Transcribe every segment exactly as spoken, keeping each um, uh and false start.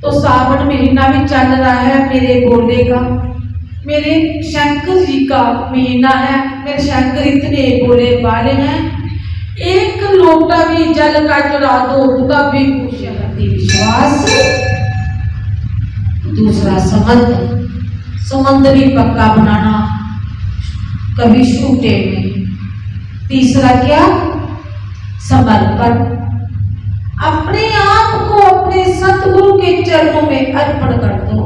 तो सावन महीना भी चल रहा है, मेरे भोले का, मेरे शंकर जी का महीना है, मेरे शंकर इतने भोले भाले हैं। एक लोटा भी जल का चढ़ा दो, तब भी खुश है, अति विश्वास। दूसरा समंदर, समंदर भी पक्का बनाना, कभी छूटे नहीं। तीसरा क्या? समर्पण। अपने आप को अपने सतगुरु के चरणों में अर्पण कर दो।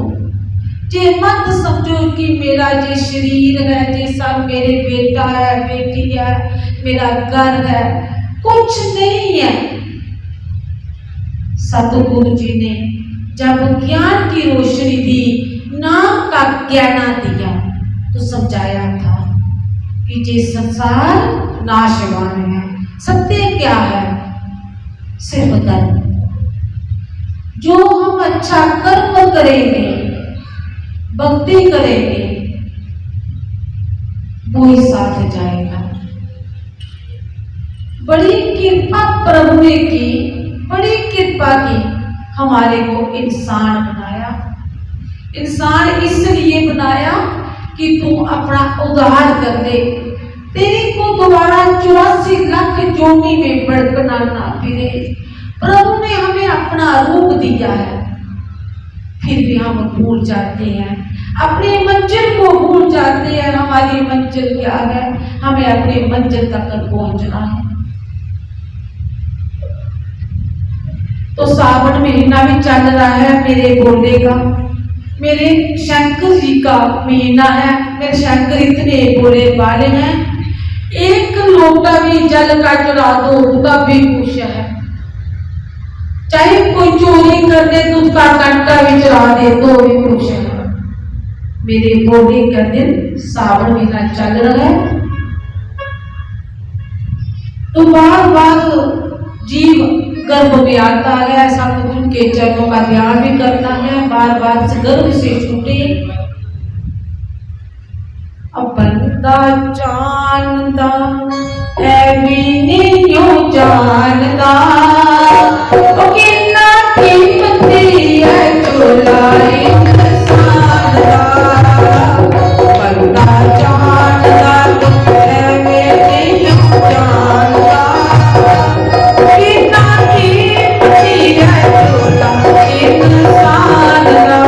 जे मत समझो कि मेरा जे शरीर है, जे सब मेरे बेटा है, बेटी है, मेरा घर है, कुछ नहीं है। सतगुरु जी ने जब ज्ञान की रोशनी दी, नाम का गहना दिया, तो समझाया था कि ये संसार नाशवान है। सत्य क्या है? सिर्फ कर्म। जो हम अच्छा कर्म करेंगे, भक्ति करेंगे, वो ही साथ जाएगा। बड़ी कृपा प्रभु ने की, बड़ी कृपा की, हमारे को इंसान बनाया। इंसान इसलिए बनाया कि तू अपना उद्धार कर दे, तेरे को दोबारा चौरासी लाख जोनी में भटकना ना पड़े। प्रभु ने हमें अपना रूप दिया है, फिर भी हम भूल जाते हैं, अपनी मंजिल को भूल जाते हैं। हमारी मंजिल क्या है? हमें अपनी मंजिल तक पहुंचना है। तो सावन महीना भी चल रहा है मेरे भोले का, मेरे शंकर जी का महीना है, मेरे शंकर इतने भोले भाले हैं। एक लोटा भी जल का चढ़ा दो, तब भी खुश है। चाहे कोई चोरी कर दे तो उसका कांटा भी चढ़ा दे, तो भी खुश है। मेरे भोले का दिन, सावन महीना चल रहा है, तो बार बार जीव गर्भ में आता है, सतगुरु के चरणों का ध्यान भी करना है, बार बार इस गर्भ से छूटे। अब बंदा जानदा है भी नहीं जानदा, ओ किन्ना कीमती है झोला इंसान दा। बंदा जानदा है भी नहीं जानदा, किन्ना कीमती है झोला इंसान दा।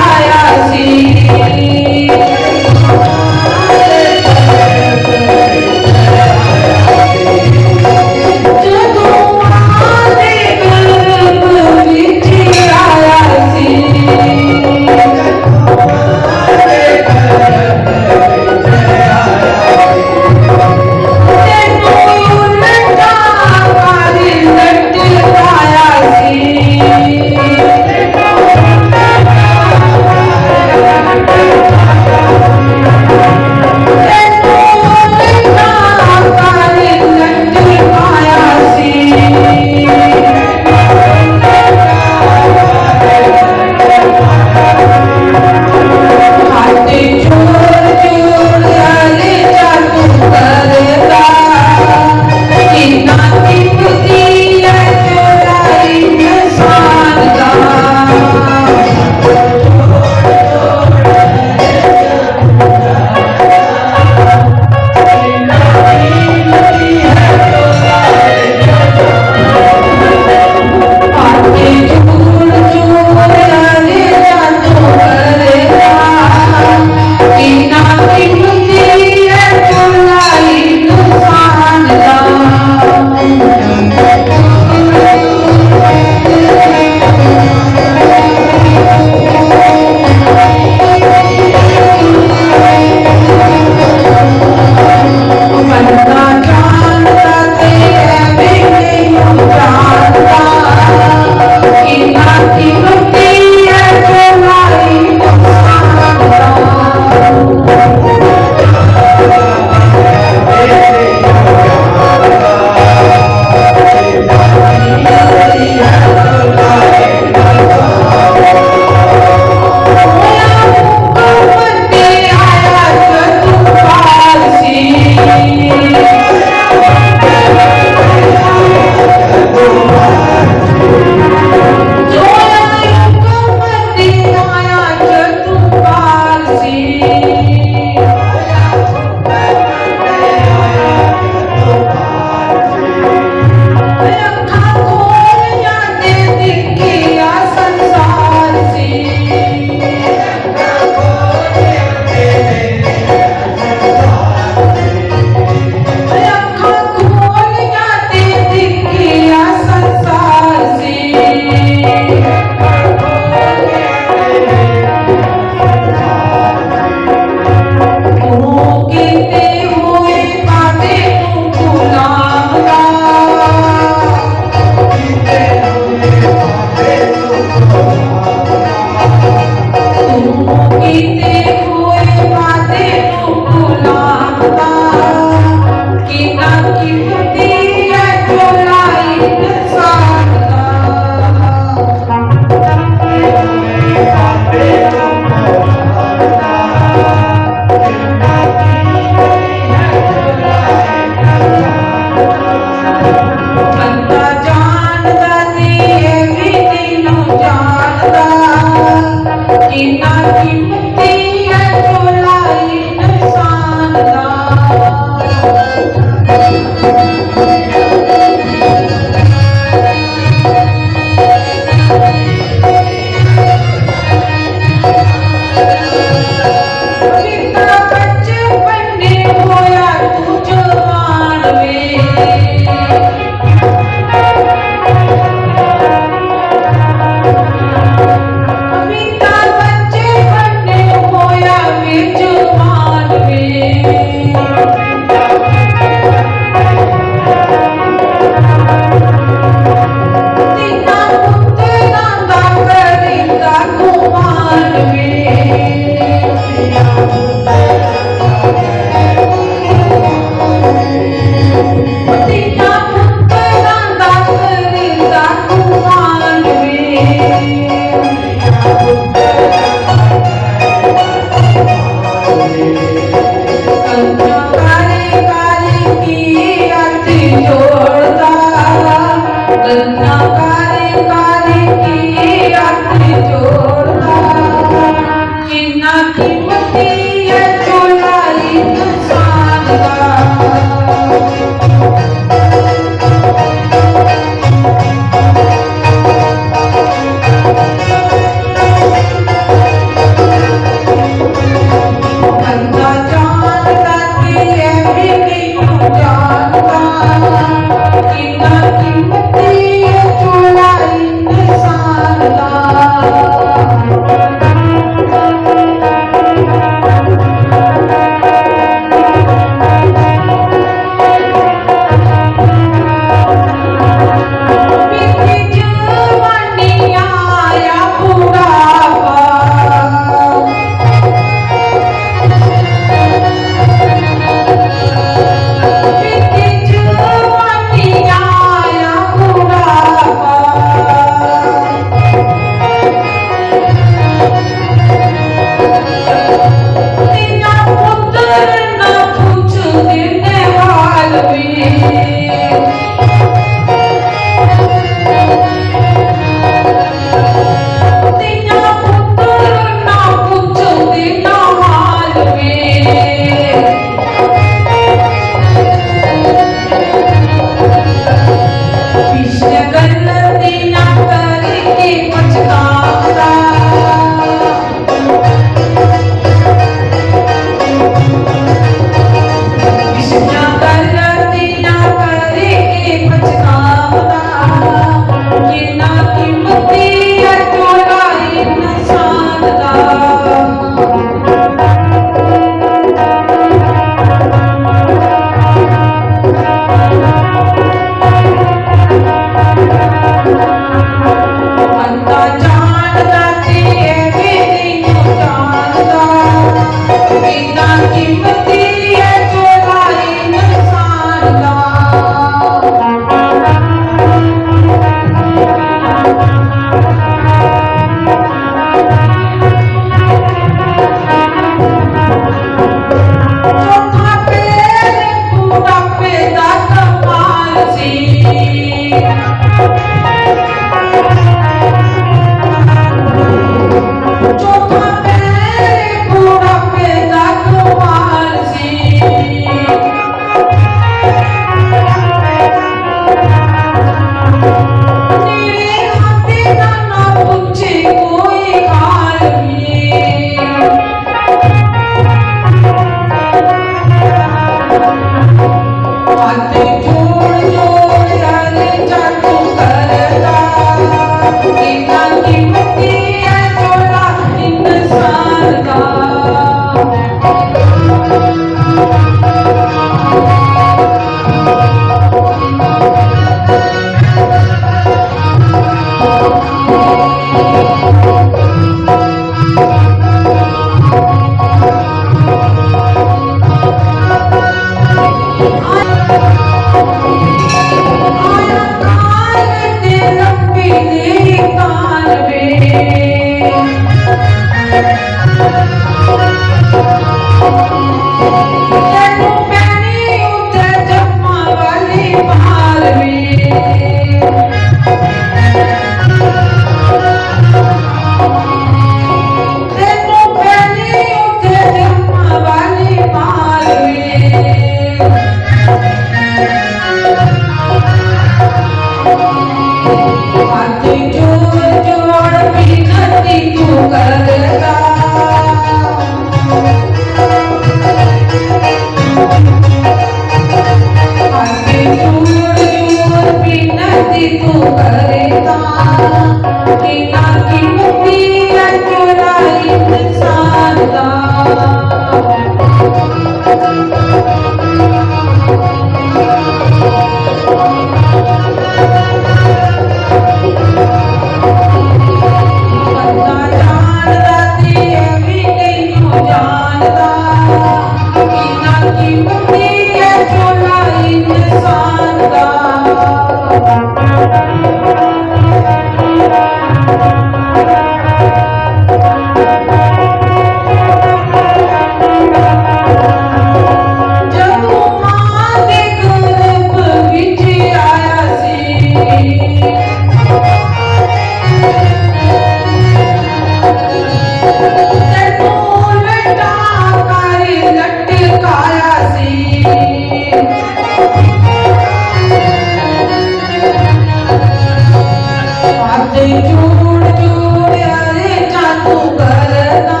हत्थ जोड़ जोड़ अरे जादू करदा।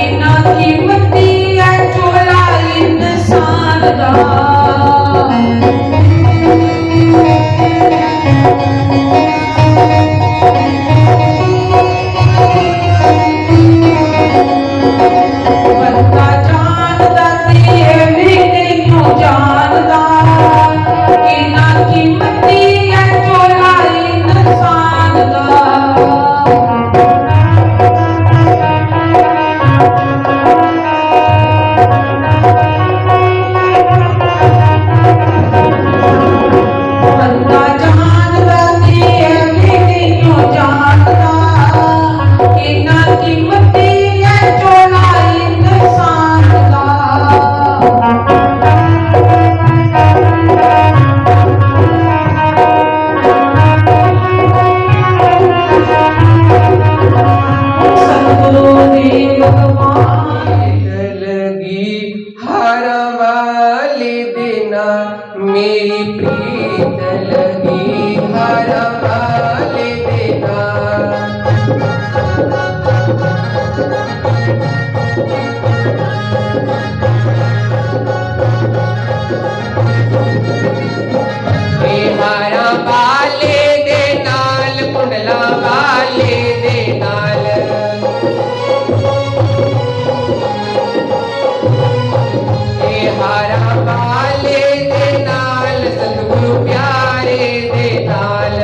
इन्ना कीमती ऐ चोला इंसान दा। बंदा जानदा ते एह् बी नेईं जानदा, किन्ना कीमती ऐ चोला इंसान दा। बंदा जानदा ते एह् बी नेईं जानदा, किन्ना कीमती ऐ चोला इंसान दा। सतगुरु देव भगवान लगी हारां वाले दे नाल, मेरी प्रीत लगी हारां वाले दे नाल। ए हारां वाले दे नाल, कुंडला वाले दे नाल। ए हारां वाले दे नाल, सतगुरु प्यारे दे नाल।